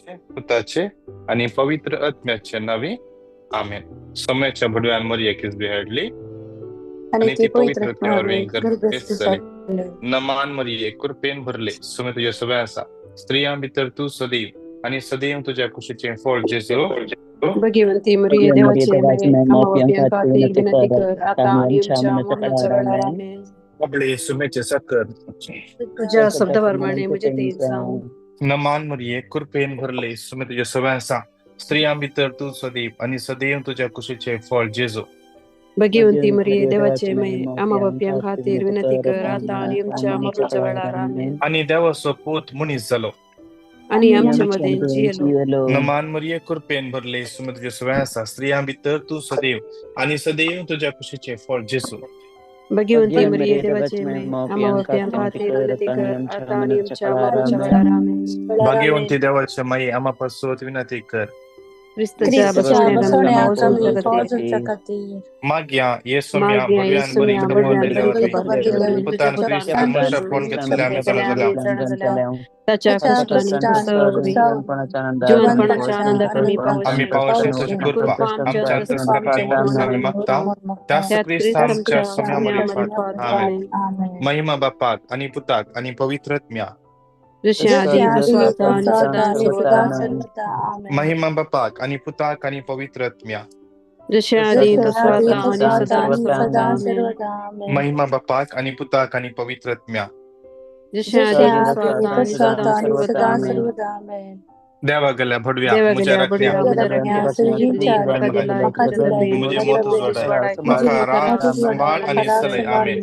पुताचे आनी पवित्र आत्म्याचे नांवी आमेन. सोम्याच्या भडव्यान मरियेक किजबी हाडली आनी आनी ती ती पवित्र पवित्र आत्म्या वरवीं वरवीं गर्भेस्त गर्भस्थ जाली. जाली. नमान मरिये, कृपेन भरले, सुमे तुज्या सगळें आसा, स्त्रियां भितर तूं सदैव आनी सदैव तुज्या कुशीचें फळ जेजू. भगवंती मरिये देवाची माये, आम्हा पाप्यां खातीर विनंती कर, आता आणि आमच्या मरणाच्या वेळार. आमेन. आपले सुमेचे साकर. तुझ्या शब्दाप्रमाणे म्हणजे ते जावं. नमान मरिये, कृपेन भरले, सुमे तुज्या सगळें आसा, स्त्रियां भितर तूं सदैव आनी सदैव तुज्या कुशीचें फळ जेजू. भगवंती मरिये देवाचे माये, आम्हा पाप्यां खातीर विनंती कर, आता आणि आमच्या मरणाच्या वेळार. आमेन. आनी देवाचो पूत मनीस जालो आणि आमच्या मदें जियेलो. नमान मरिये, कृपेन भरले, सुमे तुज्या सगळें आसा, स्त्रियां भितर तूं सदैव आनी सदैव तुज्या कुशीचें फळ जेजू. भगवंती मरिये देवाचे माये, आम्हा पाप्यां खातीर विनंती कर, आता आणि आमच्या मरणाच्या वेळार. आमेन. भाग्यवंती देवाच्या माये, आम्हा पासत विनंती कर. क्रिस्तच्या क्रिस्तच्या बसवण्याक बसवण्याक आमकां आमी पावोवच्या पावोवच्या खातीर. खातीर. मागया ये सोम्या मागया भडव्यान बरी येसुम्या खबर भडव्यान दिल्या बरी वरवीं खबर दिल्या वरवीं, तुज्या पुतान पुतान क्रिस्तान मनशापण घेतलें आमी जाणा जाल्या. ताच्या कश्टांनी कुसावरवीं जिवनपणाच्या आनंदाक आमी आमी पावशी. पावशी तुजी कृपा कृपा आमच्या आमच्या अंतस्करणाची अंतस्करणाची आमी मागता, त्याच त्यात क्रिस्त क्रिस्त आमच्या आमच्या सोम्या सोम्या मारिफात. मारिफात. आमेन. आमेन. महिमा बापाक आनी पुताक आनी पवित्र आत्म्या. जशें आदी तसो आतां आनी सदां सर्वदा. आमेन. महिमा बापाक आनी पुताक आनी पवित्र आत्म्या. जशें आदी तसो आतां आनी सदां सर्वदा. आमेन. महिमा बापाक आनी पुताक आनी पवित्र आत्म्या. जशें आदी तसो आतां आनी सदां सर्वदा. आमेन. देवा गेल्या भडव्या देवा म्हज्या गेल्या राखण्या, बडव्या म्हज्या राखण्या, म्हाका दिलाय तुज्या दयेन, म्हजें मोत उजवाडाय, म्हजी म्हाका म्हाका राख राख सांबाळ आनी सांबाळ सलय. आमेन.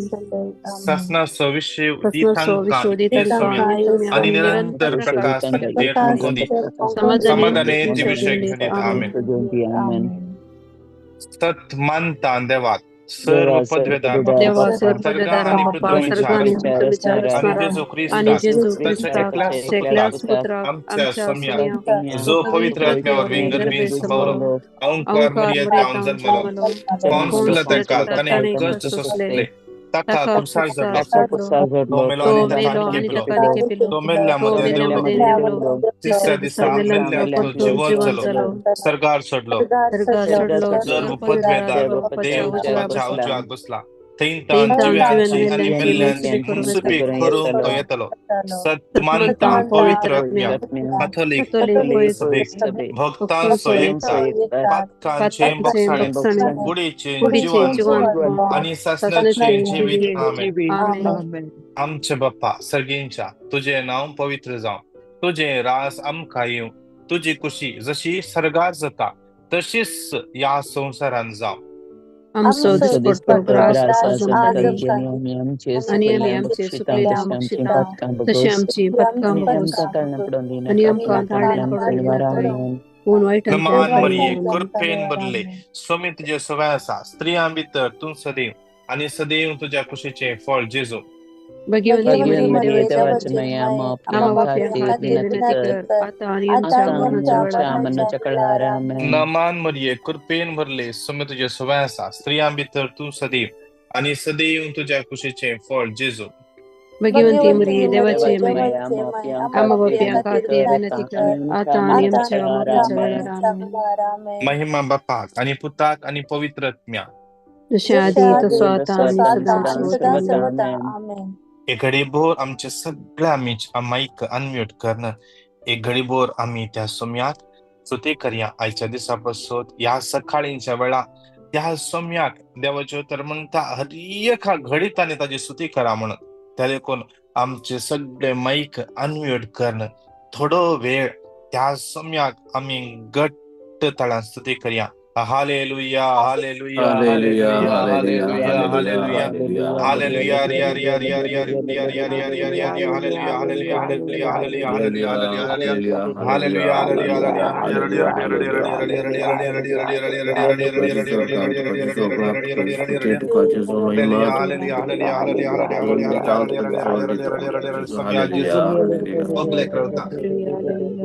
सासनाचो विश्व दी सासनाचो तांकां विश्व दी ये तांकां सोम्या येसुम्या आनी आनी निरंतर निरंतर प्रकाश प्रकाश आनी तेर फुंकूं दी, समाधानी समाधाने ती विशय घेवन येता. आमेन. सत मानता देवाक सर्व पदवेदार देवा बापा, सर्व सर्गां पदवेदार आनी बापा, पृथ्वीच्या सर्गां आनी रचण्या पृथ्वीच्या आनी रचणारा जेजू आनी क्रिस्ताक जेजू ताच्या क्रिस्ताक एकल्याच ताच्या पुत्राक एकल्याच पुत्राक आमच्या आमच्या सोम्या सोम्या, जो पवित्र पवित्र आत्म्या आत्म्या वरवीं वरवीं गर्भीन गर्भेस्त संभवलो, संभवलो, अंकार अंकार मरियेतावन मरियेतावन जन्मलो, जन्मलो, पोन्स पोन्स पिलाताकाल पिलाताक ताणें ताणें कश्ट कश्ट सोंसले, सोंसले, ताका ताका खुर्सार खुर्सार चडलो, चडलो, तो मेलो तो आनी ताका मेलो आनी आनी केपलो, ताका आनी केपिलो, तो मेल्ल्या तो मदें मेल्ल्या देवलो, मदें देवलो, तिसऱ्या तिसऱ्या दिसा दिसा मेल्ल्यांतलो मेल्ल्यांतलो जिवंत जिवंत जालो, जालो, सर्गार चडलो, सर्गार चडलो, सर्व सर्व पदवेदार पदवेदार बापाच्या देव उजव्या बापाच्या बसला, उजव्याक बसला, थंय थंय जिव्यांची जिव्यांची आनी मेल्ल्यांची मेल्ल्यांची मुनसुपी करूंक मुनसुपी येतलो. करूंक तो येतलो. सत मानता मानता पवित्र पवित्र आत्म्या, आत्म्या, कॅथोलीक कॅथोलीक सभेक, सभेक, भक्तांचो भक्तांचो एकचार, एकचार, पातकांचें पातकांचें भोगसाणें, भोगसाणें, कुडीचें कुडीचें जिवनपण जिवनपण आनी सासणाचें सासणाचें जिवीत. जिवीत. आमेन. आमेन. आमचे बाप्पा सर्गींच्या, तुजें नांव पवित्र जावं, तुजें रास आमकां येवं, तुजी कुशी जशी सर्गार जाता तशीच ह्या संवसारांत जावं. आमचो दिसपट्टो ग्रास आज आमकां दी, आनी आमी आमचे चुकलेल्या बक्षिता, तशी आमची पथकां बगोस, आनी आमकां ताळ्यान पडून दिनाकाय, पूण वायटांतल्यान नमान आमकां मरिये, वाटाय. कृपेन भरले, स्वामी तुजे सवय आसा, स्त्रियां भितर तूं सदैव आनी सदैव तुज्या कुशीचें फळ जेजू. भगवंती मरिये देवाची माये, आम्हा पाप्यां खातीर विनंती कर, आता आणि आमच्या मरणाच्या वेळार. आमेन. नमान मरिये, कृपेन भरले, स्वामी तुजे सवय आसा, स्त्रियां भितर तूं सदैव आनी सदैव तुज्या कुशीचें फळ जेजू. भगवंती मरिये देवाची माये, आम्हा पाप्यां खातीर विनंती कर, आता आणि आमच्या मरणाच्या वेळार. आमेन. महिमा बापाक आनी पुताक आनी पवित्र आत्म्या. जशें आदी तसो आतां आनी सदां सर्वदा. आमेन. एक घडीभर आमचे सगळे आमी मायक अनम्यूट करून एक घडीभर आमी त्या सोम्याक स्तुती करया. आयच्या दिसा पासून ह्या सकाळींच्या वेळा त्या सोम्याक देवाच्यो तर म्हणटा हर एका घडीत आनी ताजी स्तुती करा म्हणून, त्या देखून आमचे सगळे मायक अनम्यूट करून थोडो वेळ त्या सोम्याक आमी घट्ट ताळान स्तुती करया. Hallelujah, hallelujah, hallelujah, hallelujah, hallelujah, hallelujah, hallelujah, hallelujah, Riya Riya Riya Riya Riya Riya Riya Riya Riya Riya, hallelujah, hallelujah, hallelujah, hallelujah, hallelujah, hallelujah, hallelujah, hallelujah, hallelujah, hallelujah.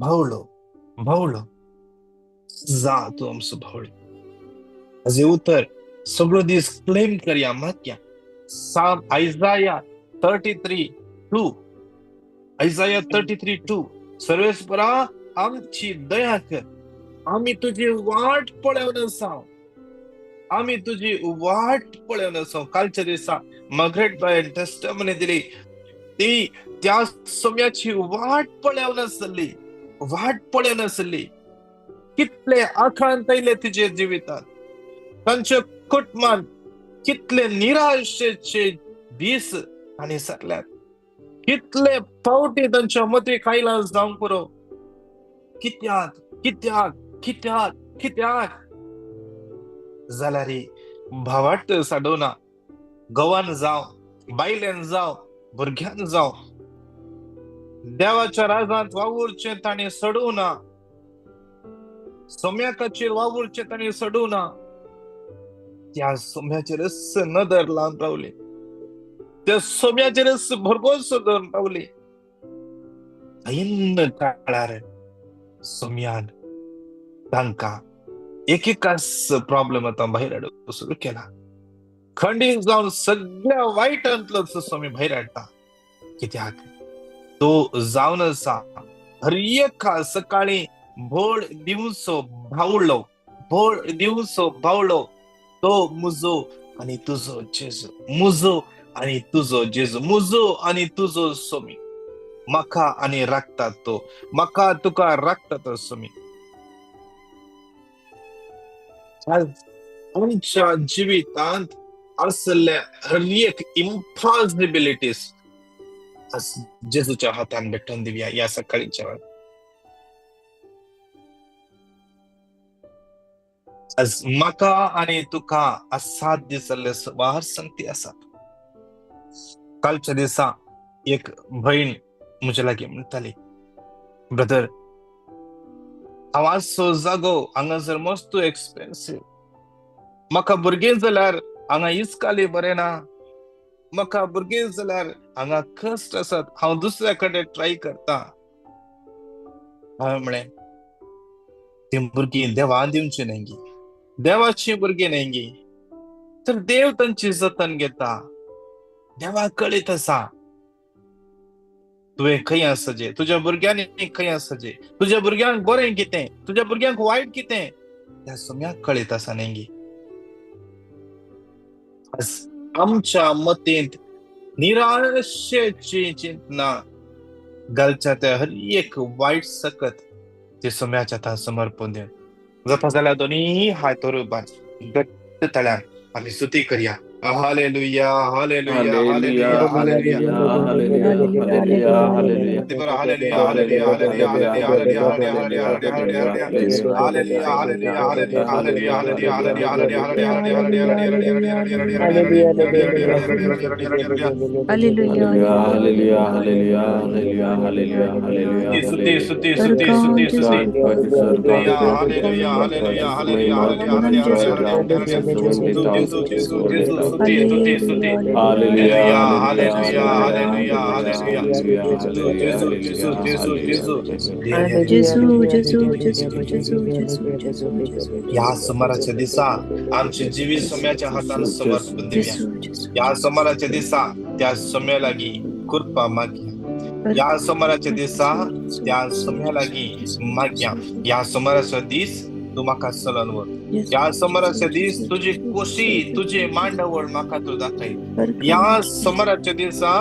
भावलो भावलो जा तूं आमचो भावलो. हाजें उतर सगळो दीस क्लेम करया मागया. Psalm Isaiah 33:2, Isaiah 33:2, सर्वेस्परा आमची दया कर, आमी तुजी वाट पळोवन आसा, आमी तुजी वाट पळोवन आसा. कालच्या दिसा मार्गरेट बायन टेस्टमनी दिली, ती त्या सोम्याची वाट पळोवन आसली, वाट पळोवन आसली. कितले आखांत आयले तिजे जिवितांत, तांच्या कुटुंबान कितले निराशेचे दीस आनी सरल्यात, कितले पावटी तांच्या मतीक आयला जावंक पुरो, कित्याक कित्याक कित्याक कित्याक जाल्यार भावार्थ साडोवना. घोवान जावं, बायलेन जावं, भुरग्यान जावं, देवाच्या राजांत वावुरचें ताणें सोडूना, सोम्याकाचेर वावुरचें ताणें सोडूना. त्या सोम्याचेरच नदर लावन रावली, त्या सोम्याचेरच भरभोसो दवरून रावली. ऐन काळार सोम्यान तांकां एकेकाच प्रॉब्लेम आतां भायर हाडूंक सुरू केला. खंडीत जावन सगळ्या वायटांतलो स्वामी भायर हाडटा. कित्याक तो जावन आसा हर एका सकाळी भोळ दिवचो भावलो, भोळ दिवचो भावलो, तो मुजो आनी तुजो जेजू, मुजो आनी तुजो जेजू, मुजो आनी तुजो स्वामी. म्हाका आनी राखता तो, म्हाका तुका राखता तो स्वामी. आमच्या जिवितांत आसले हर एक इम्पॉसिबिलिटीज जेजूच्या हातान भेटून दिवया या सकाळीच्या वेळार. आज म्हाका आनी तुका असाध्य जाल्ले सुमार संगती आसात. कालच्या दिसा एक भयण म्हज्या लागीं म्हणटाली, ब्रदर हांव आसचो जागो हांगासर मस्त एक्सपेन्सीव, म्हाका भुरगीं जाल्यार हांगा इस्काली बरें ना, म्हाका भुरगीं जाल्यार हांगा कश्ट आसात, हांव दुसऱ्या कडेन ट्राय करता. हांवें म्हळें, तीं भुरगीं देवान दिवची न्हय गी, देवाची भुरगीं न्हय गी, तर देव तांची जतन घेता, देवा कळीत आसा तुवें खंय आसचें, तुज्या भुरग्यांनी खंय आसचें, तुज्या भुरग्यांक बरें कितें, तुज्या भुरग्यांक वायट कितें, त्या सोम्याक कळीत आसा न्हय गी. आमच्या मतींत निराशेची चिंतना घालच्या त्या हर एक वायट सकत ते सोम्याच्या हातान समर्पण दिवन जाता जाल्यार दोनूय हात रुपान घट्ट तळ्यान आमी स्तुती करया. Hallelujah, hallelujah, hallelujah, hallelujah, hallelujah, hallelujah, hallelujah, hallelujah, hallelujah, hallelujah, hallelujah, hallelujah, ह्या सोमाराच्या दिसा आमचे जिवीत सोम्याच्या हातान समर्पण दिवया. ह्या सोमाराच्या दिसा त्या सोम्या लागीं कृपा मागया. ह्या सोमाराच्या दिसा त्या सोम्या लागीं मागया. ह्या सोमाराचो दीस तूं म्हाका चलोवन व्हर. ह्या सोमाराच्या दीस तुजी खोशी, तुजी मांडावळ म्हाका तूं दाखय. ह्या सोमाराच्या दिसा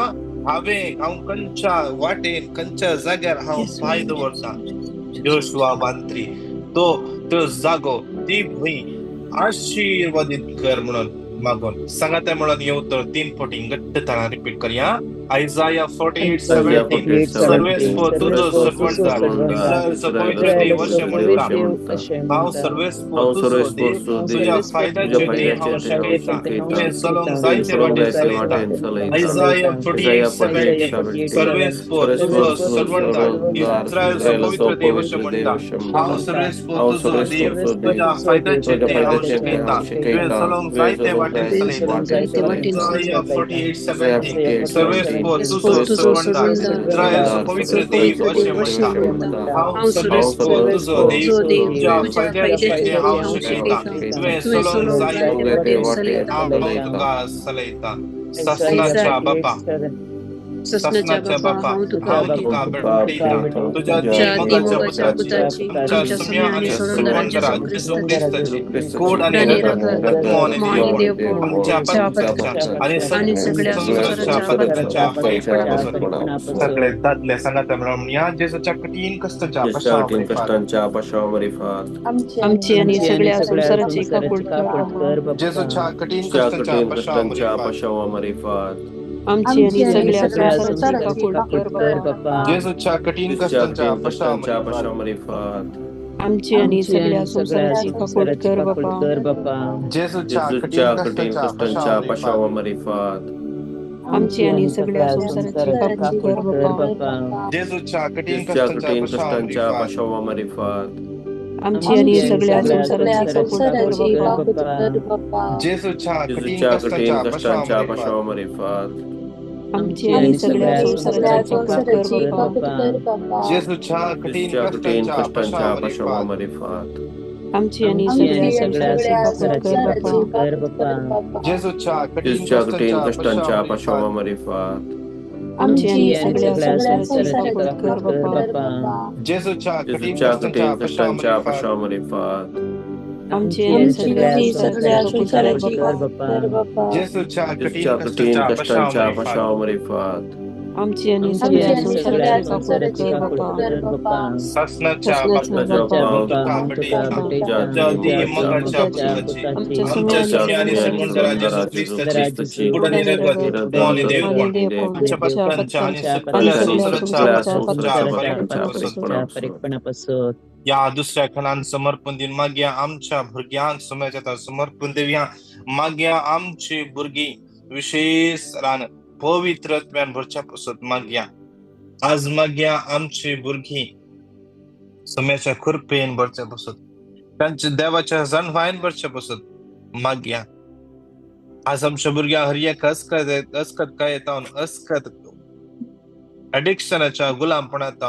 हांवें हांव खंयच्या वाटेन, खंयच्या जाग्यार हांव पांय दवरता, योशुआ मांत्री तो तो जागो, ती भूंय आशिर्वादीत कर म्हणून मागून सांगाता. म्हणून येऊ तर 3 फावटी घट्ट ताळान रिपीट करया. Isaiah 48:17, सर्वेस्पर तुजो सर्वंटार, इस्रायलचो पवित्र देव अशें म्हणटा, हांव सर्वेस्पर तुजो देव, तुज्या फायद्याचें तें हांव शिकयतां, तुवें चलोवंक जायते वाटेन चलयतां. Isaiah 48:17, सर्वेस्पर तुजो सर्वंटार, इस्रायलचो पवित्र देव अशें म्हणटा, हांव सर्वेस्पर तुजो देव, तुज्या फायद्याचें तें हांव शिकयतां, तुवें चलोवंक जायते वाटेन चलयतां. Isaiah 48:17, सर्वेस्पर सर्वेस्पोर तुजो सर्वंदार इस्रायलचो पवित्र देव अशें म्हणटा. हांव सर्वेस्पोर तुजो देव, तुज्या फायद्याचें तें हांव शिकयतां. तुवें चलोवंक जाय हांव तुका चलयतां. सासणाच्या बापा, सासणाच्या बापा, हांव तुका भेटयतां. तुज्या मोगाच्या पुताची, आमच्या सुम्या आनी सर्वंदरा जेजू क्रिस्ताची कोड आनी रगत, आत्मो आनी देवपण आमच्या पत्कांच्या आनी सगळ्या संवसाराच्या पत्कांच्या परीपणापासून सगळे दादले सांगाता म्हणून ह्या जेजूच्या कठीण कश्टांच्या पशाव आमची आणि सगळ्या संवसाराची काकूट कर बाप्पा. जेजूच्या कठीण कश्टांच्या पशाव आमची आणि सगळ्या संवसाराची काकूट कर बाप्पा. जेजूच्या कठीण कश्टांच्या पशाव आमची आणि सगळ्या संवसाराची काकूट कर बाप्पा. जेजूच्या कठीण कश्टांच्या पशाव आमची आणि सगळ्या संवसाराची काकूट कर बाप्पा. जेजूच्या कठीण कश्टांच्या पशाव आमची आणि सगळ्या संवसाराची काकूट कर बाप्पा. जेजूच्या कठीण कश्टांच्या पशाव आमची आणि सगळ्या संवसाराची काकूट कर बाप्पा. जेजूच्या कठीण कश्टांच्या पशाव आमची आणि सगळ्या संवसाराची काकूट कर बाप्पा. जेजूच्या कठीण कश्टांच्या पशाव आमची आणि सगळ्या संवसाराची काकूट कर बाप्पा. जेजूच्या कठीण कश्टांच्या पशाव आमची आणि सगळ्या संवसाराची काकूट कर बाप्पा. जेजूच्या कठीण कश्टांच्या पशाव आमची आणि सगळ्या संवसाराची काकूट कर बाप्पा. सासणाच्या बापा, तुका भेटयतां. तुज्या मोगाच्या पुताची, आमच्या सुम्या आनी सर्वंदरा जेजू क्रिस्ताची कोड आनी रगत, आत्मो आनी देवपण आमच्या पत्कांच्या आनी सगळ्या संवसाराच्या परीपणापासून या दुसऱ्या खणान समर्पण दिवन मागया आमच्या भुरग्यांक सुम्याच्या समर्पण दिवया. मागया आमची भुरगीं विशेष रान पवित्र आत्म्यान भरच्या पासत मागया. आज मागया आमची भुरगीं सुम्याच्या कृपेन भरच्या पासत, तांच्या देवाच्या जाणवायन भरच्या पासत मागया. आज आमच्या भुरग्यांक हर एक अस्कत अस्कत काय येता अस्कत एडिक्शनाच्या गुलामपणांत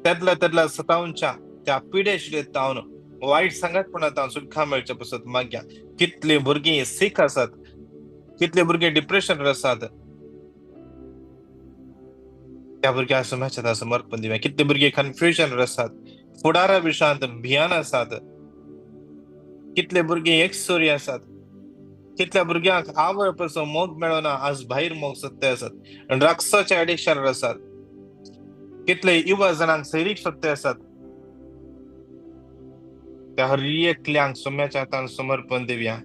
तेदला तेदला सतावच्या त्या पिडेशिले तावन वायट सांगातपणांत सुटका मेळच्या पासत मागया. कितली भुरगीं सीख आसात, कितले भुरगे डिप्रेशन आसात, त्या भुरग्यांक सुम्याच्या समर्पण दिवया. कितले भुरगे कन्फ्युजन आसात, फुडारा विशयांत भियान आसात, कितले भुरगे एकसुरी आसात, कितल्या भुरग्यांक आवय पासून मोग मेळना, आज भायर मोग सत्य आसात, ड्रग्साचे एडिक्शन आसात, कितले युवा जाणांक सैरीक सत्य आसात. त्या हर एकल्यांक सुम्याच्या हातान समर्पण दिवया.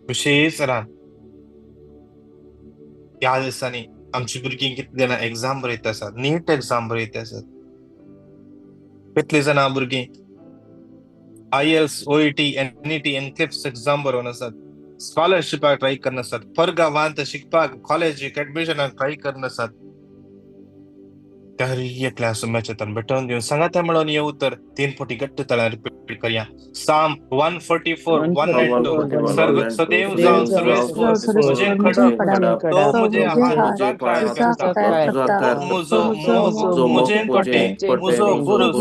विशेष रान ह्या दिसांनी आमची भुरगीं कितली जाणां एग्जाम बरयत आसात, नीट एग्जाम बरयत आसात, कितली जाणां भुरगीं IELTS, OET, NET, NCLEX exam बरोवन आसात, स्कॉलरशिपाक ट्राय करन आसात, परगांवांत शिकपाक कॉलेजीक एडमिशनाक ट्राय करन आसात. त्या हर एकल्या सुम्याच्या हातान भेटोवन दिवन सांगाता म्हणून हे उतर 3 फावटी घट्ट ताळ्यान रिपीट करया. Psalm 144, 192. सदैव जावन सर्वेस्पोर म्हजें खडप, तो म्हजें हात तुजा तयार करता. म्हजो मोग म्हजें कोटें, म्हजो बुरुज,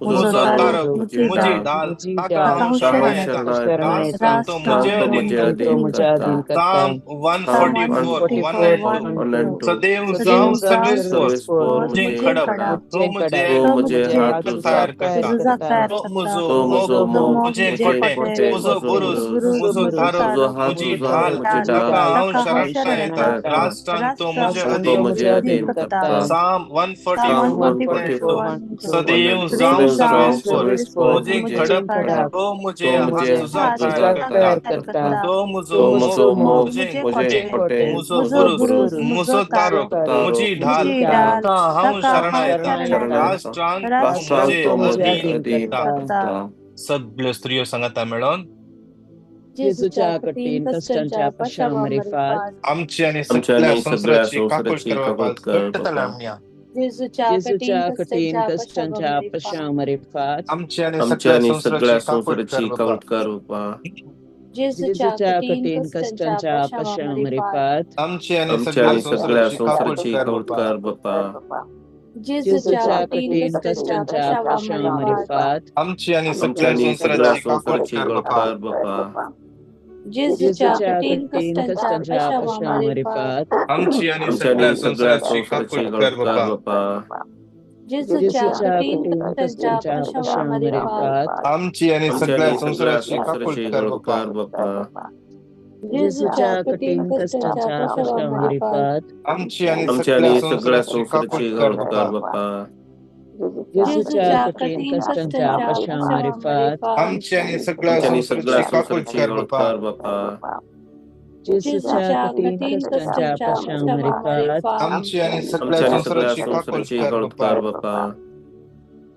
म्हजो तारक, म्हजी ढाल, ताका हांव शरण येता. राष्ट्रांत तो म्हजे अधीन करता. Psalm 144, 192. सदैव जावन सर्वेस्पोर म्हजें खडप, तो म्हजें हात तयार करता. तो म्हजो मोग म्हजें कोटें, म्हजो बुरुज, म्हजो तारक, म्हजी ढाल, ताका हांव शरण येता. राष्ट्रांत तो म्हजे अधीन करता. Psalm 144, 192. सदैव जावन सर्वेस्पोर म्हजें खडप, तो म्हजें हात तुजा तयार करता. तो म्हजो मोग म्हजें कोटें, म्हजो बुरुज, म्हजो तारक, म्हजी ढाल, ताका हांव शरण येता. राष्ट्रांत तो म्हजे अधीन करता. सगळ्यो स्त्रियो सांगाता मेळोन जेजूच्या कठीण कश्टांच्या पशामारिफात आमची आनी सगळ्या संवसाराची काकूट कर बाबा. घट्ट ताळ्यान म्हणया. जेजूच्या कठीण कश्टांच्या पशामरिफात आमची आणि आमच्या सगळ्या आणि सगळ्या संसाराची काकूट संसाराची कर बापा. काकूट कर बापा. जेजूच्या कठीण कश्टांच्या पशामरिफात आमची आणि आमच्या सगळ्या आणि सगळ्या संसाराची काकूट संसाराची कर काकूट बापा. कर बापा. जेजूच्या कठीण कश्टांच्या पशामरिफात आमची आणि आमच्या सगळ्या आणि सगळ्या संसाराची काकूट संसाराची कर काकूट बापा. कर बापा. जेजूच्या कठीण कश्टांच्या पशामरिफात आमची आणि आमच्या सगळ्या आणि सगळ्या संसाराची संसाराची काकूट कर काकूट कर बापा. बापा. जेजूच्या कठीण कश्टांच्या पशामरिफात आमची आणि आमच्या सगळ्या आणि सगळ्या संसाराची काकूट संसाराची कर काकूट बापा. कर बापा. जेजूच्या कठीण कश्टांच्या पशामरिफात आमची आणि आमच्या सगळ्या आणि सगळ्या संसाराची काकूट संसाराची कर काकूट बापा. कर बापा. जेजूच्या कठीण कश्टांच्या पशामरिफात आमची आणि सगळ्या आमच्या आणि संसाराची सगळ्या काकूट संसाराची कर काकूट बापा. कर बापा. जेजूच्या कठीण कश्टांच्या पशामरिफात आमची आणि सगळ्या आमच्या आणि सगळ्या संसाराची काकूट संसाराची कर काकूट बापा. कर बापा.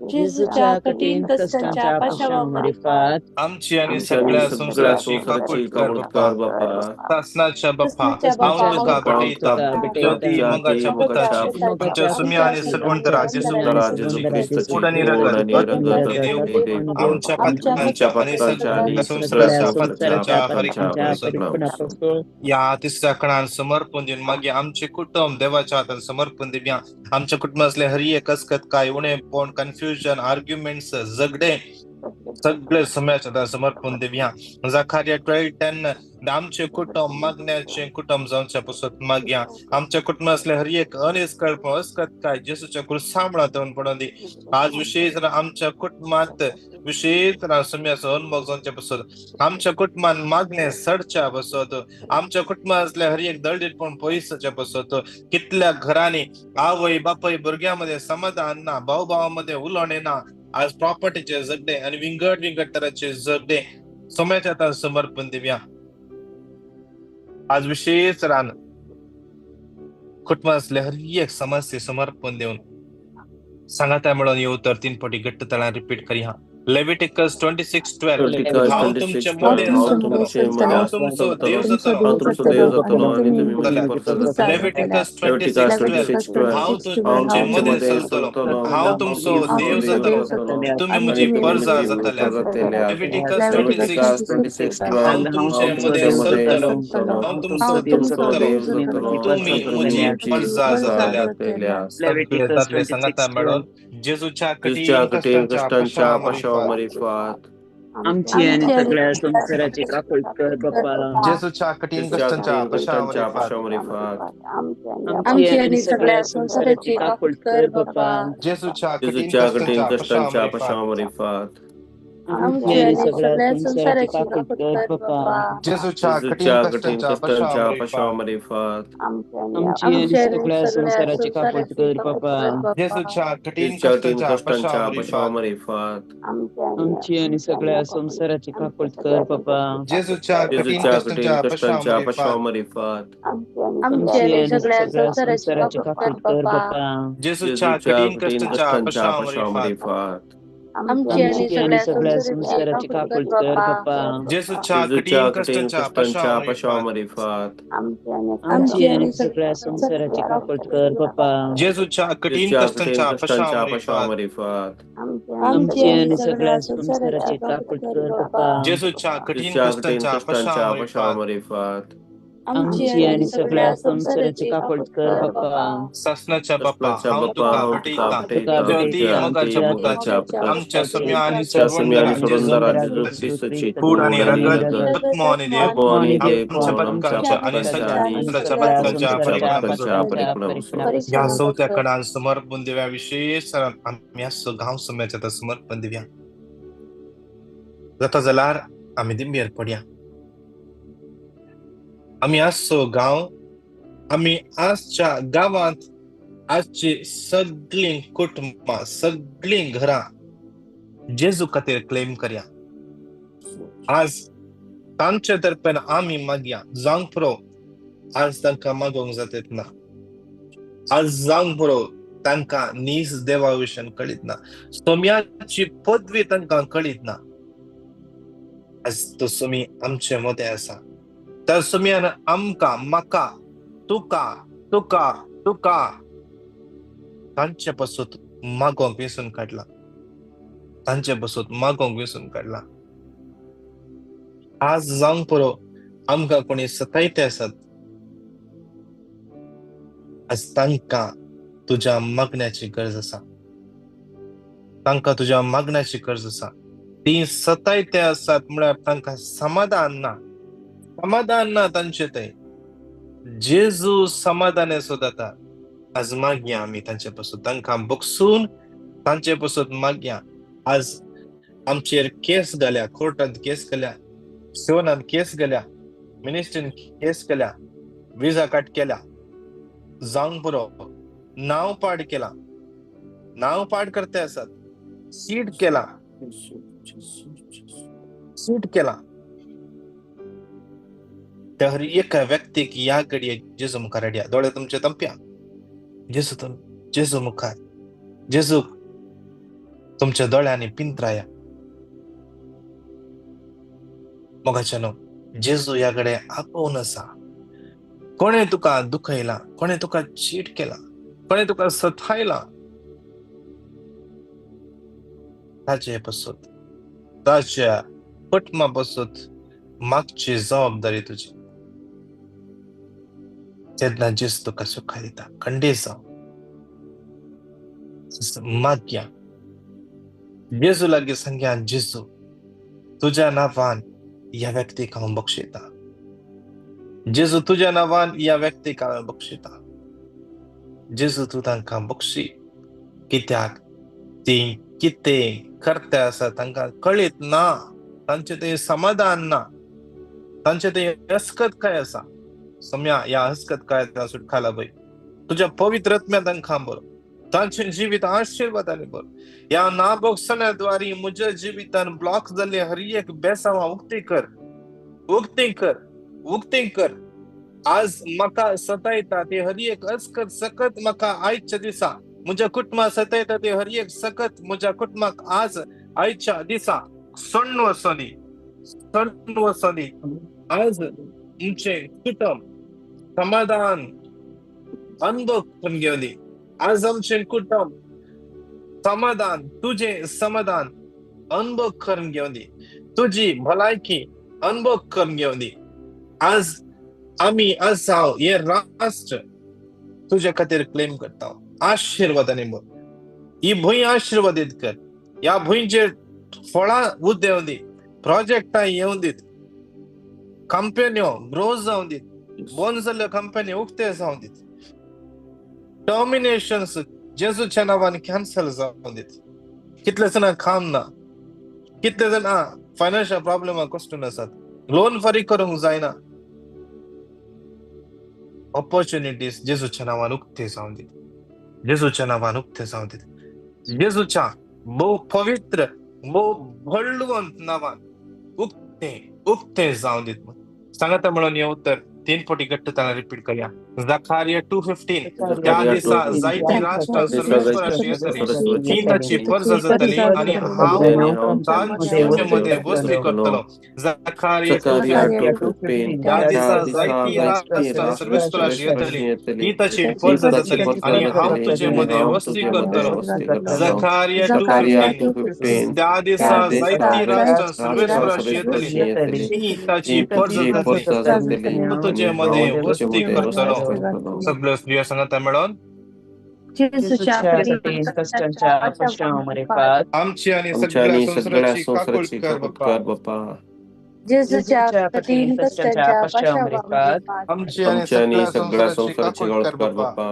जेजूच्या कठीण कश्टांच्या पशामरिफात आमची आणि आमच्या आणि सगळ्या सगळ्या संसाराची काकूट संसाराची कर काकूट बापा. कर बापा. सासनाच्या बाप्पा, हांव सासनाच्या तुका बाप्पा, भेटयता, तुका ज्योती भेटयता, मोगाच्या ज्योती पुताची, मोगाच्या आमच्या मोगाच्या सुम्या आणि पुताची, सर्वंतरा आमच्या जेजू सुम्या आणि जेजू सर्वंतरा ख्रिस्ताची जेजू कोड आणि गोड रगत आणि आत्मो रगत आणि देव आत्मो देव आमच्या आमच्या पातकांच्या आणि पातकांच्या सगळ्या आणि सगळ्या संसाराच्या संसाराच्या संसाराच्या पातकांच्या पातकांच्या पातकांच्या परिपूर्ण परिपूर्ण या तिसऱ्या कणान समर्पण दिवन मागीर आमचे कुटुंब देवाच्या हातान समर्पण दिवया. आमच्या कुटुंबांतले हर एक कसकत काय उणेपण, कन्फ्युजन, आर्ग्युमेंट्स, झगडे सगळे समयाच्या हातान समर्पण दिवया. जखारिया 12:10 आमचे कुटुंब मागण्याचे कुटुंब जावच्या पसत मागया. आमच्या कुटुंबांतले हर एक अनिस्कळप अस्कत काय जेसूच्या क्रुसामुळा देवन पडून दी. आज विशेष आमच्या कुटुंबात विशेष समयाचो अनुभव जावच्या पसत आमच्या कुटुंबान मागणे सडच्या बसत आमच्या कुटुंबांतले हर एक दळडीरपण पयसाच्या बसत कितल्या घरांनी आवय बापय भुरग्यांमध्ये समाधान ना, भाऊ भावामध्ये उलोवणें ना, आज प्रॉपर्टीचे झगडे आणि विंगड विंगड तराचे झगडे समयाच्या हातान समर्पण दिवया. आज विशेष रान कुटुंबांतले हर एक समस्ये समर्पण देवन सांगाता म्हणून येऊ तर 3 पटी घट्ट तळान रिपीट करूया. लेविटिकस 26:12 लेविटिकस हांव तुमचे 26:12 मदें हांव चलतलो, तुमचे मदें हांव तुमचो चलतलो, देव जातलो. हांव तुमचो देव जातलो आनी तुमी म्हजी परसां जातले. लेविटिकस लेविटिकस 26:12 हांव 26:12 हांव तुमचे तुमचे मदें मदें चलतलो, चलतलो, हांव हांव तुमचो तुमचो देव देव जातलो, जातलो तुमी आनी म्हजी तुमी परजा म्हजी जातले. परसां जातले. लेविटिकस लेविटिकस 26 26:12 हांव हांव तुमचे तुमचे मदें मदें चलतलो, चलतलो, हांव तुमचो हांव देव तुमचो जातलो, देव जातलो तुमी आनी तुमी म्हजी म्हजी परजा परसां जातले. जातले. सगळे दादले सांगाता मेळोन जेजूच्या जेजूच्या कठीण कठीण कश्टांच्या कश्टांच्या पशामरिफात पशामरिफात आमची आणि सगळ्या संसाराची काकूट कर बाप्पा. जेजूच्या कठीण जेजूच्या कश्टांच्या कठीण कश्टांच्या पशामरिफात पशामरिफात आमची आणि सगळ्या संसाराची काकूट कर बाप्पा. जेजूच्या कठीण जेजूच्या कठीण कश्टांच्या कश्टांच्या पशामरिफात पशामरिफात आमची आणि सगळ्या संसाराची काकूट कर बाप्पा. जेजूच्या कठीण जेजूच्या कठीण कश्टांच्या कश्टांच्या पशामरिफात पशामरिफात आमची आणि सगळ्या संसाराची काकूट कर बाप्पा. जेजूच्या कठीण जेजूच्या कठीण कश्टांच्या कश्टांच्या पशामरिफात पशामरिफात आमची आणि सगळ्या संसाराची काकूट कर बाप्पा. जेजूच्या कठीण जेजूच्या कठीण कश्टांच्या कश्टांच्या पशामरिफात पशामरिफात आमची आणि सगळ्या संसाराची काकूट कर बाप्पा. जेजूच्या जेजूच्या कठीण कठीण कश्टांच्या कश्टांच्या पशामरिफात पशामरिफात आमची आणि सगळ्या संसाराची काकूट कर बाप्पा. जेजूच्या जेजूच्या कठीण कठीण कश्टांच्या कश्टांच्या पशामरिफात पशामरिफात आमची आणि सगळ्या संसाराची काकूट कर बाप्पा. जेजूच्या कठीण जेजूच्या कठीण कश्टांच्या कश्टांच्या पशामरिफात पशामरिफात आमची आणि सगळ्या संसाराची काकूट कर बाप्पा. जेजूच्या कठीण जेजूच्या कठीण कश्टांच्या कश्टांच्या पशामरिफात पशामरिफात आमची आणि सगळ्या संसाराची काकूट कर बाप्पा. सासनाच्या बाप्पा, सासनाच्या हांव बाप्पा, तुका हांव तुका भेटयता, तुका भेटयता, ज्योती भेटयता, मोगाच्या ज्योती पुताची, मोगाच्या पुताची, आमच्या सुम्या आणि आमच्या सुम्या आणि सोडवणदारा जेजू सोडवणदारा जेजू ख्रिस्ताची ख्रिस्ताची कूड कूड आणि आणि रगत रगत आत्मो आणि देव आत्मो आणि देव आमच्या आमच्या पथकांच्या आणि पथकांच्या आणि संसाराच्या सगळ्या पथकांच्या संसाराच्या परिणामापासून पथकांच्या पथकांच्या परिणामापासून ह्या परिणामापासून चौथ्या कणान समर्पण दिव्या. विशेष आमी ह्या गांव सुम्याच्या आतां समर्पण दिव्या. जाता जाल्यार आमी दिंबेर पडया. आमी आसचो गांव, आमी आजच्या गांवांत आजची सगळीं कुटुंबां, सगळीं घरां जेजू खातीर क्लेम करया. आज तांचे तर्फेन आमी मागया, जावंक पुरो आज तांकां मागोवंक जातेत ना, आज जावंक पुरो तांकां नीज देवा विशयान कळीत ना, सोम्याची पदवी तांकां कळीत ना. आज तो सोमी आमचे मदें आसा. तर सोम्यान आमकां, म्हाका, तुका तुका तुका तांचे पासून मागोंक वेसून काडला, तांचे पासून मागोंक वेसून काडला. आज जावंक पुरो आमकां कोणी सतायते आसात, आज तांकां तुज्या मागण्याची गरज आसा, तांकां तुज्या मागण्याची गरज आसा. ती सतायते आसात म्हळ्यार तांकां समाधान ना, समाधान ना तांचे थंय. जेजू समाधान सोदता. आज मागया आमी तांचे पासून, तांकां बगसून तांचे पासून मागया. आज आमचेर केस घाल्या, कोर्टांत केस घाल्या, शिवनान केस घाल्या, मिनिस्ट्रीन केस केल्या, विजा काट केल्या, जावंक पुरो नांव पाड केला, नांव पाड करते आसात, सीट केला, सीट केला. त्या हर एका व्यक्तीक ह्या घडये जेजू मुखार हाडया. दोळे तुमचे तंपया, जेजू जेजू मुखार, जेजू तुमच्या दोळ्यांनी पिंत्राया. मोगाच्यानो, जेजू ह्या कडे आपोवन आसा. कोणे तुका दुखयला, कोणे तुका चीट केला, कोणे तुका सतायला, ताचे पासून, ताच्या कुटुंबा पासून मागची जबाबदारी तुजी. तेन्ना जेजू तुका सुखा दिता. खंडीत जाव, मागया जेजू लागीं, सांगया जेजू तुज्या नांवान ह्या व्यक्तीक हांव बक्षिता, जेजू तुज्या नांवान ह्या व्यक्तीक हांव बक्षिता. जेजू तूं तांकां बक्षी, कित्याक ती कितें करता आसा तांकां कळीत ना, तांचें तें समाधान ना, तांचें तें हसकत काय आसा. सम्या ह्या हसकत काय सुटखाला पळय, तुज्या पवित्र आत्म्या तांकां बरो, तांचें जिवीत आशिर्वादांनी बरो. ह्या ना बक्षण्या द्वारी म्हज्या जिवितान ब्लॉक जाल्ले हर एक बेसांव उक्ती कर, उक्ती कर, उक्ती कर. आज म्हाका सतायता ते हर एक अस्कत सकत म्हाका आयच्या दिसा, म्हज्या कुटुंबा सतायता ते हर एक सकत म्हज्या कुटुंबाक आज आयच्या दिसा सोडून वचोनी, सोडून वचोनी. आज तुमचें कुटुंब समाधान अनुभव करून घेवनी. आज आमचें कुटुंब समाधान, तुजें समाधान अनुभव करून घेवनी, तुजी भलायकी अनुभव करून घेवनी. आज आमी आसाव हे राष्ट्र तुज्या खातीर क्लेम करता. आशिर्वादांनी भर, ही भूंय आशिर्वादीत कर, ह्या भूंयचेर फळां उदेवं दी, प्रोजेक्टां येवं दीत, कंपन्यो ग्रो जावं दीत, बंद जाल्ल्यो कंपनी उक्ते जावं दीत, टर्मिनेशन्स जेजूच्या नांवान कॅन्सल जावं दीत. कितले जाणां काम ना, कितले जाणां फायनान्शियल प्रॉब्लेमा कश्टून आसात, लोन फारीक करूंक जायना. ऑपॉर्च्युनिटीज जेजूच्या नांवान उक्ते जावं दीत, जेजूच्या नांवान उक्ते जावं दीत. जेजूच्या भोव पवित्र भोव बळवंत नांवान उक्ते उक्ते जावं दीत. सांगाता म्हणून हे उत्तर 3 पटी घट्टताना रिपीट करया. जखारिया 2:15. त्या दिसा जायती राष्ट्रां सर्वेश्वराशी येतली, ती ताची परजा जातली आनी हांव तांचे मदें वस्ती करतलो. जखारिया 2:15. त्या दिसा जायती राष्ट्रां सर्वेश्वराशी येतली, ती ताची परजा जातली आनी हांव तुजे मदें वस्ती करतलो. जखारिया 2:15. त्या दिसा जायती राष्ट्रां सर्वेश्वराशी येतली, ती ताची परजा जातली, तुजे मदें वस्ती करतलो. सगळ्यो स्त्रियो सांगाता मेळोन आमची आनी सगळ्या संवसाराची काकूट कर बाप्पा. आमची आनी सगळ्या संवसाराची काकूट कर बाप्पा.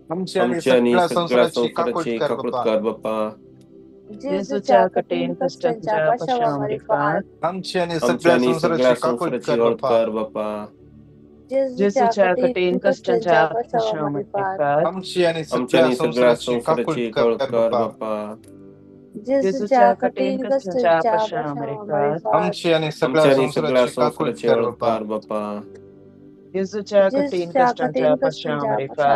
आमची आनी सगळ्या संवसाराची काकूट कर बाप्पा. जेजूच्या कठीण कष्टांच्या पश्चात आमची आनी सगळ्या संवसाराची काकूट कर बाप्पा. जेजूच्या कठीण कष्टांच्या पश्चात आमची आनी सगळ्या संवसाराची काकूट कर बाप्पा. जेजूच्या कठीण कष्टांच्या पश्चात आमची आनी सगळ्या संवसाराची काकूट कर बाप्पा. जेजूच्या कठीण कष्टांच्या पश्चात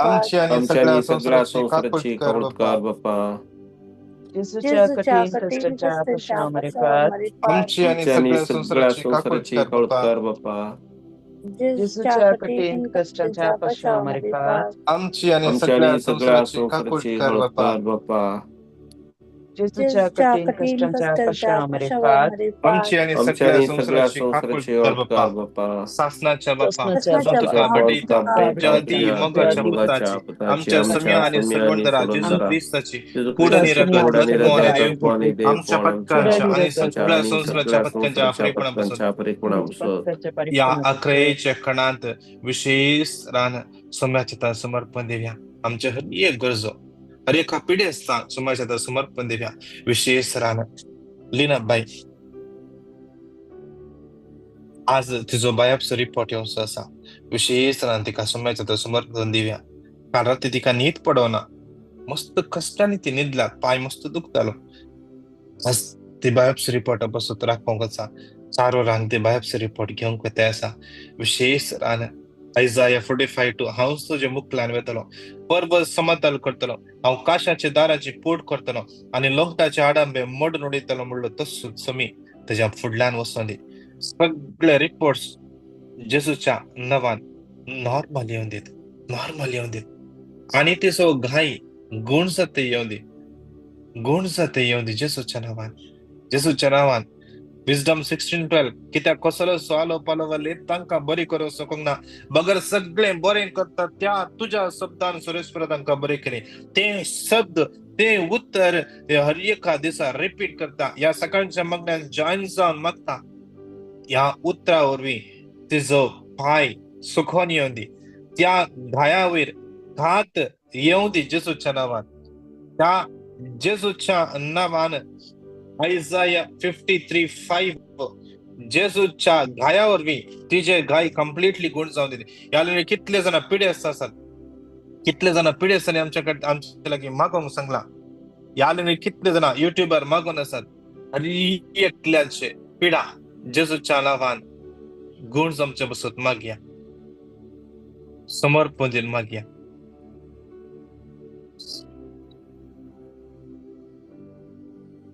आमची आनी सगळ्या संवसाराची काकूट कर बाप्पा. जेजूच्या कठीण कष्टांच्या पश्चात आमची आनी सगळ्या संवसाराची काकूट कर बाप्पा. जेजूच्या कठीण कश्टांच्या पश्चात मारिफात आमची आणि आमच्या सगळ्या आणि सगळ्या संवसाराची काकूट संवसाराची कर बापा. कर बापा. जेजूच्या कठीण कश्टांच्या पश्चात मारिफात आमची आणि आमच्या सगळ्या आणि सगळ्या संवसाराची काकूट संवसाराची कर बापा. कर बापा. सासनाच्या बापा, सासनाच्या तुका बापा, भेटयता तुका तुझ्या अति भेटयता मोगाच्या तुझ्या पुताची, पुताची, आमच्या आमच्या सम्या आणि सम्या आणि सर्वंतरा जेजू सर्वंतरा ख्रिस्ताची जेजू कूड ख्रिस्ताची निरगत कूड तत्व आणि निरगत देव तत्व आणि देव आमच्या पण आमच्या पथकांच्या आणि आमच्या सगळ्या आणि संसाराच्या सगळ्या पथकांच्या संसाराच्या आपरेपणापासून पथकांच्या परेपणापासून या अकराच्या खणात विशेष रान सोम्याच्या समर्पण देव्या. आमच्या हर एक गरजो, हर एका पिढी असता सोम्याच्या समर्पण देव्या. विशेष रान लीनाबाई, आज तिचो बायोप्सी रिपोर्ट येवचो आसा. विशेष रान तिका सोम्याच्या समर्पण दिव्या. काल राती तिका न्हीद पडोना, मस्त कश्टांनी ती न्हिदला, पांय मस्त दुखतालो. आज ती बायोप्सी रिपोर्ट बसत राखोवंक आसा. 4 वरांक ती बायोप्सी रिपोर्ट घेवंक वता आसा. विशेष रान आयजाया 45:2, हांव तुजे मुखल्यान वेतलो, पर्वत समतल करतलो, हांव काशाचे दाराची पोट करतलो आनी लोखटाचे आडांबे मोडून उडयतलो म्हणलो तसोच समी तेज्या फुडल्यान वचोन दी. सगळे रिपोर्ट्स जेजूच्या नांवान नॉर्मल येवन दीत, नॉर्मल येवन दीत. आनी तिचो घाय गुण जाते येवन दी, गुण जाते येवन दी जेजूच्या नांवान, जेजूच्या नांवान. विजडम 16:12, कित्याक कसलो स्वालो पालो वाले तांकां बरी करूंक शकूंक ना, बगर सगळें बरें करता त्या तुज्या शब्दान सुरेश्वर तांकां बरें केलें. ते शब्द, ते उत्तर ते हर एका दिसा रिपीट करता. ह्या सकाळच्या मागण्यान जॉईन जावन मागता, ह्या उतरा वरवीं तिजो पांय सुखोन येवन दी, त्या घाया वयर घात येवं दी जेजूच्या नांवान. त्या जेजूच्या नांवान आयजाया 53:5, जेजूच्या घाया वरवीं तिजे घाय कंप्लिटली गुण जावन दिली. ह्या कितले जाणां पिडेस्त आसात, कितले जाणां पिडेस्तांनी आमच्या कडेन आमच्या लागीं मागोवंक सांगलां. ह्या कितले जाणां युट्यूबार मागोवन आसात. आनी एकल्याचे पिडा जेजूच्या नांवान गुण जावचे बसत मागया, समर्पण दिवन मागया.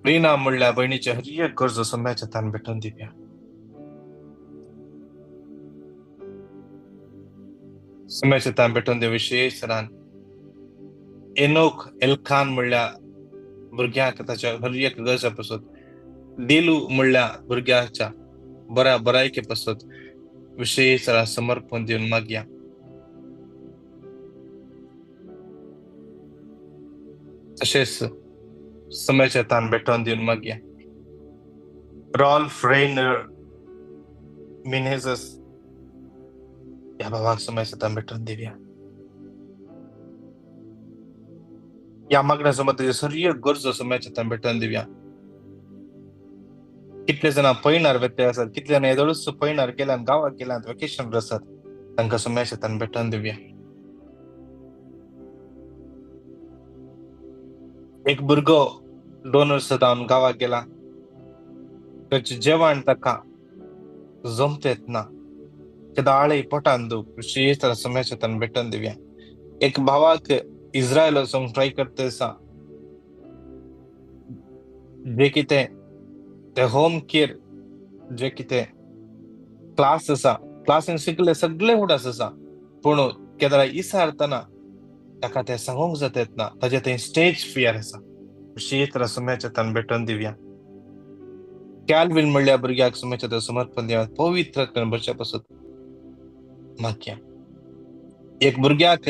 रीना म्हणल्या भयणीचे हर एक गरजो सम्याच्या तान भेटून दिव्या. सम्याच्या तान भेटून दिव. विशेष रान एनोक एलखान म्हणल्या भुरग्याक ताच्या हर एक गरजा पासत, दिलू म्हणल्या भुरग्याच्या बऱ्या बरायके पासत विशेष रान समर्पण दिवन मागया. तशेंच सम्याच्या तान भेटून दिवन मागया. रॉल्फ रेनर मिनेझस ह्या भावाक सम्याच्या तान भेटून दिवया. ह्या मागण्या समज तेजे सगळ्यो गरजो सम्याच्या तान भेटून दिवया. कितले जाणां पयणार व्यत्यय आसात, कितले जाणां येदोळूच पयणार गेल्यान, गांवाक गेल्यान, वेकेशन आसात, तांकां सम्याच्या तान भेटून दिवया. एक भुरगो 2 वर्सां जावन गांवाक गेला, ताचें जेवण ताका जमतेत ना, केदाळय पोटान दूख. विशेष सम्याच्या तान भेटून दिवया. एक भावाक इस्रायल वचूंक ट्राय करता आसा, जे कितें ते होम केअर जे कितें क्लास आसा, क्लासीन शिकले सगळे हुडास आसा, पूण केदाळा इसारतना ताका तें सांगूंक जाता ना, ताजें थंय स्टेज फियर आसा. विशेष सम्याच्या तान भेटून दिवया. कॅल्विन म्हणल्या भुरग्याक सम्याच्या तान समर्पण दिवया, पवित्र भरच्या पासत मागया. एक भुरग्याक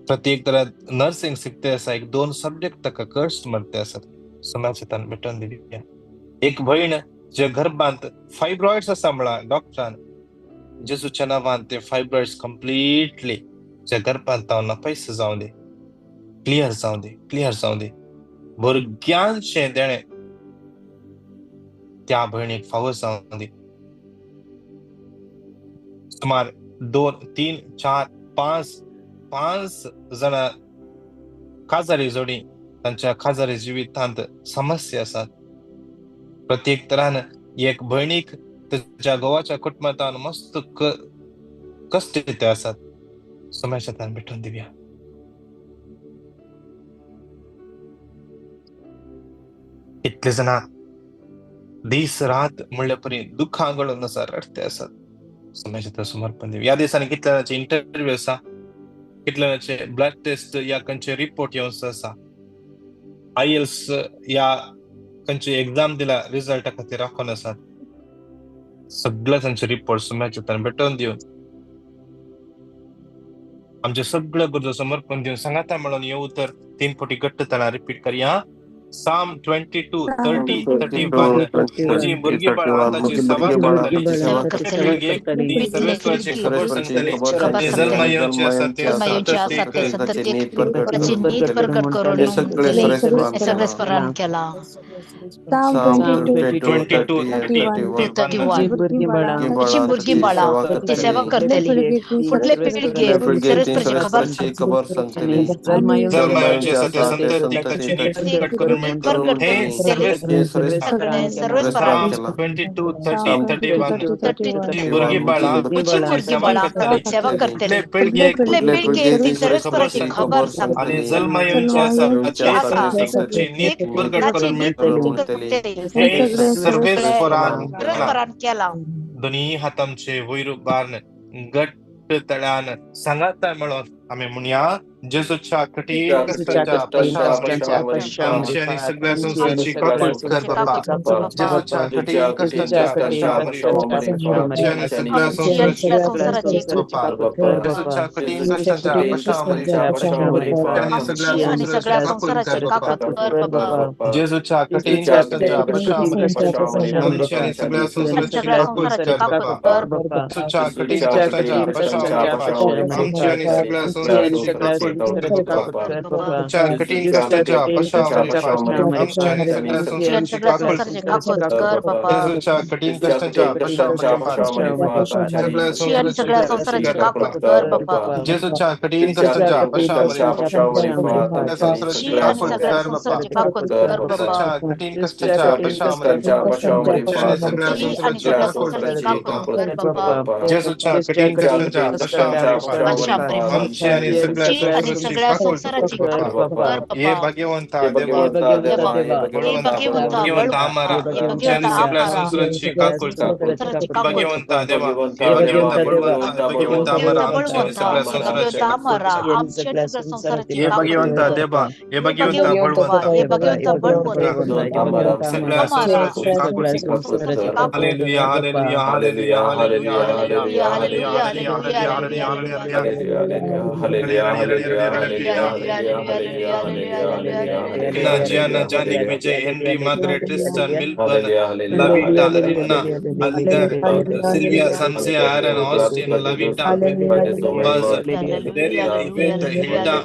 प्रत्येक तरा नर्सिंग शिकते आसा, एक 2 सब्जेक्ट ताका कर्स मारते आसात, सम्याच्या तान भेटून दिवया. एक भयण जे गर्भांत फायब्रॉइड्स आसा म्हळा डॉक्टरान, जेजूच्या नांवान ते फायब्रॉइड्स कंप्लिटली जे गर्भांत तावन पयस जावं दी, क्लियर जावं दी, क्लियर जावं दी. भुरग्यांचें देणें त्या भयणीक फावो जावं दी. सुमार 2, 3, 4, 5 जाणां काजारी जोडी तांच्या काजारी जिवितांत समस्या आसात. प्रत्येक तरान एक भयणीक ताच्या घोवाच्या कुटुंबांत मस्त कश्ट ते आसात, सम्याच्या तान भेटून दिवया. कितले जाणां दीस रात म्हणले परी दुःखां गळून आसा, रडते आसात. सोम्याचें समर्पण दिवया. ह्या दिसांनी कितल्या जाणांचे इंटरव्यू आसा, कितल्या जाणांचे ब्लड टेस्ट या खंयचे रिपोर्ट येवचो आसा, आयएल्स या खंयचे एक्झाम दिला रिजल्टा खातीर राखून आसात, सगळ्या तांचे रिपोर्ट सोम्याच्या भेटोवन दिवन आमचे सगळे गरजो समर्पण दिवन सांगाता म्हणून येऊ तर 3 फावटी घट्ट ताळा रिपीट करया. Psalm 22, 30, 31. म्हजी भुरगीं बाळां ताची सेवा करतली, सर्वेश्वराची खबर सांगतली, ते जल्मा येवचे आसा ते संततीक नीत प्रकट करून सगळे केला. 22, 30, 31. म्हजी भुरगीं बाळां ती सेवा करतली, फुडले पिळगेक सर्वेश्वराची खबर सांगतली, जल्मा येवचे आसा ते संततीक ताची नीत प्रकट करून हे सर्वेश्वरान 22, 30, 31. भुरगीं बाळां सेवा करतली, पिळगेक सर्वेश्वराची खबर सांगतली, आनी जल्मा येवचे आसा ताची नीत प्रकट करून मेळटली, हे सर्वेश्वरान केला. दोन्ही हातांचे वयर उबारून घट्ट तळ्यान सांगाता म्हणून आमी म्हणया, जेजूच्या कठीण कश्टांच्या आमची आनी सगळ्या संवसाराची काकूट कर बाबा. जेजूच्या कठीण कश्टांच्या आमची आनी सगळ्या संवसाराची बाबा. जेजूच्या कठीण कश्टांच्या आनी सगळ्या संवसाराची काकूट कर बाबा. जेजूच्या कठीण कश्टांच्या आमची आनी सगळ्या संवसाराची काकूट कर बाबा. जेजूच्या कठीण कश्टांच्या आमची आनी सगळ्या संवसाराची कठीण कश्टांच्या आमची आनी सगळ्या संवसाराची काकूट कर बाबा. कठीण कश्टांच्या सगळ्या संवसाराची काकूट कर बाबा. जेजूच्या कठीण कश्टांच्या संवसाराची काकूट कर बाबा. कठीण कश्टांच्या सगळ्या संवसाराची काकूट कर बाबा. जेजूच्या कठीण कश्टांच्या आमची आनी सगळ्या संवसाराची काकूट कर बाबा. हे भाग्यवंता देवा, भाग्यवंता आमारा, आमची आनी सगळ्या संवसाराची काकूट कर. भाग्यवंता देवा, भाग्यवंता बळवंता, भाग्यवंता आमारा, आमची आनी सगळ्या संवसाराची काकूट. हे भाग्यवंता देवा, हे भाग्यवंता बळवंता, सगळ्या संवसाराची काकूट. Hallelujah, hallelujah, hallelujah, hallelujah, hallelujah, hallelujah, hallelujah, hallelujah, hallelujah. Gianna, Janik, Vijay, Henry, Margaret, Tristan, Milburn, Lavita, Rina, Algar, Sylvia, Samsia, Aaron, Austin, Lavita, Buzz, Daryl, Yvette, Hilda,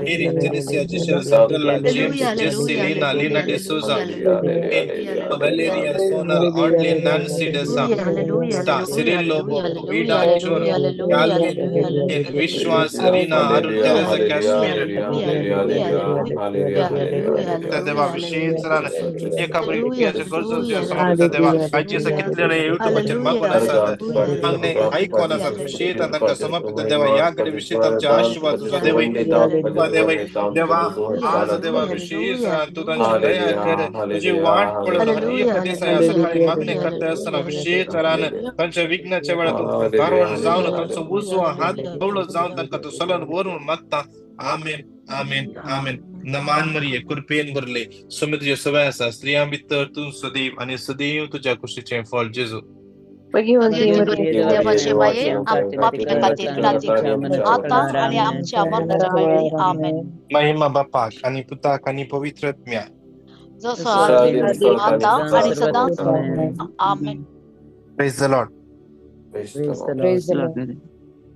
Eric, Genesia, Giselle, Cinderella, James, Jesse, Lena, Lena De Souza, Valeria, Sonal, Audley, Nancy Desa, Sta, Cyril Lobo, Vida, Chor, Calvin, Vishwas, Rina, Arun, Teresa, Kashmir. देवा विशेष एका भुरग्याचे गरजो समर्पित देवा, आयचे कितले युट्यूबाचेर मागून आसात, मागणे आयकून आसात, विशेष तांकां समर्पित देवा. ह्या घडी विशेष आमचे आशीर्वाद तुजो देवय देवय देवा. आज देवा विशेष तूं तांची दया कर, तुजी वाट पळोवन हर एक दिसा ह्या सकाळी मागणी करता आसतना विशेष तरान तांच्या विघ्नाच्या वेळार तूं तारण जावन तांचो उजवो हात बवळो जावन तांकां तूं सलन व्हरून मागता. आमेन, आमेन, आमेन. नमान मरिये, कृपेन भरले, स्वामी तुजे सवय आसा, स्त्रियां भितर तूं सदैव आनी सदैव तुज्या कुशीचें फळ जेजू. देवाचे माये पापी खातीर आता आनी आमच्या मरणाच्या वेळी. आमेन. महिमा बापाक आनी पुताक आनी पवित्र आत्म्याक, जसो आता आनी सदां. आमेन. Praise the Lord. Praise the Lord.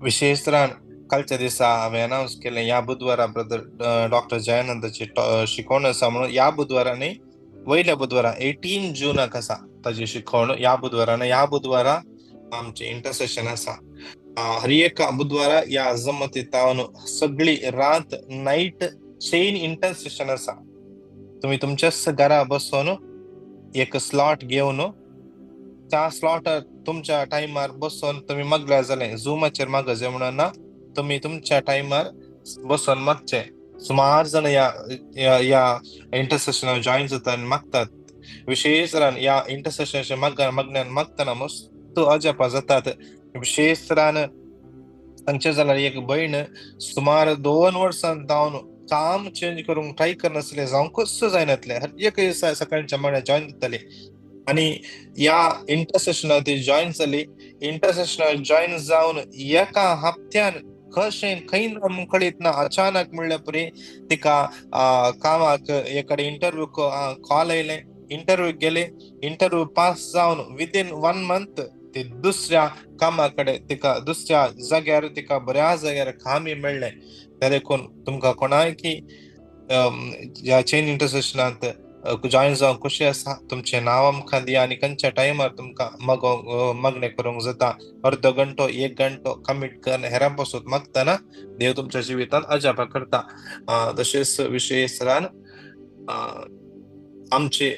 विशेष तरान कालच्या दिसा हांवें अनावन्स केलें, ह्या बुधवारा ब्रदर डॉक्टर जयानंदाची शिकवण आसा म्हणून. ह्या बुधवारा न्ही, वयल्या बुधवारा 18 जूनाक आसा ताजी शिकवण. ह्या बुधवारा न्ही, ह्या बुधवारा आमचें इंटरसेशन आसा. हर एका बुधवारा ह्या जमतीतावन सगळी रात नायट चेन इंटरसेशन आसा. तुमी तुमच्याच घरा बसून एक स्लॉट घेवन त्या स्लॉटार तुमच्या टायमार बसून तुमी मागल्यार जालें. झुमाचेर मागचे म्हणून ना, तुमी तुमच्या टायमार बसून मागचे. सुमार जाण ह्या ह्या इंटरसेशनाक जॉयन जाता आनी मागतात. विशेष ह्या इंटरसेशनाचे मागण्यान मागतना मस्त अजापां जातात. विशेष तरान सांगचें जाल्यार एक भयण सुमार 2 वर्सां जावन काम चेंज करूंक ट्राय करनासलें, जावंकूच जायनातलें. हर एक दिसा सकाळच्या मागण्या जॉयन जाताली आनी ह्या इंटरसेशनाक ती जॉयन जाली. इंटरसेशनाक जॉयन जावन एका हप्त्यान कशें खंय ना कळीत ना अचानक म्हणल्यार पुरी तिका कामाक एकडे इंटरव्यू कॉल आयलें. इंटरव्यू गेले, इंटरव्यू पास जावन विदीन 1 मंथ ती दुसऱ्या कामा कडेन तिका दुसऱ्या जाग्यार तिका बऱ्या जाग्यार कामय मेळ्ळें. त्या देखून तुमकां कोणाय की ह्या चेन इंटरसेशनांत जॉयन जावंक खुशी आसा, तुमचें नांव आमकां दिया आनी खंयच्या टायमार तुमकां मागणें करूंक जाता. अर्दो घंटो 1 घंटो कमीट करून हेरां पासून मागतना देव तुमच्या जिवितांत अजापां करता. तशेंच विशेष आमचे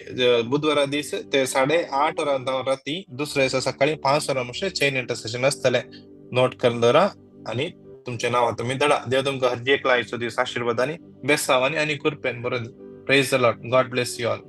बुधवारा दीस ते 8:30 वरां जावन राती दुसऱ्या दिसा सकाळी 5 वरां म्हणचे चेन इंटरसेशन आसतलें. नोट करून दवरा आनी तुमचें नांव तुमी धाडा. देव तुमकां हर एक लायचो दीस आशिर्वादांनी बेसावांनी आनी कृपेन बरो दी. Praise the Lord. God bless you all.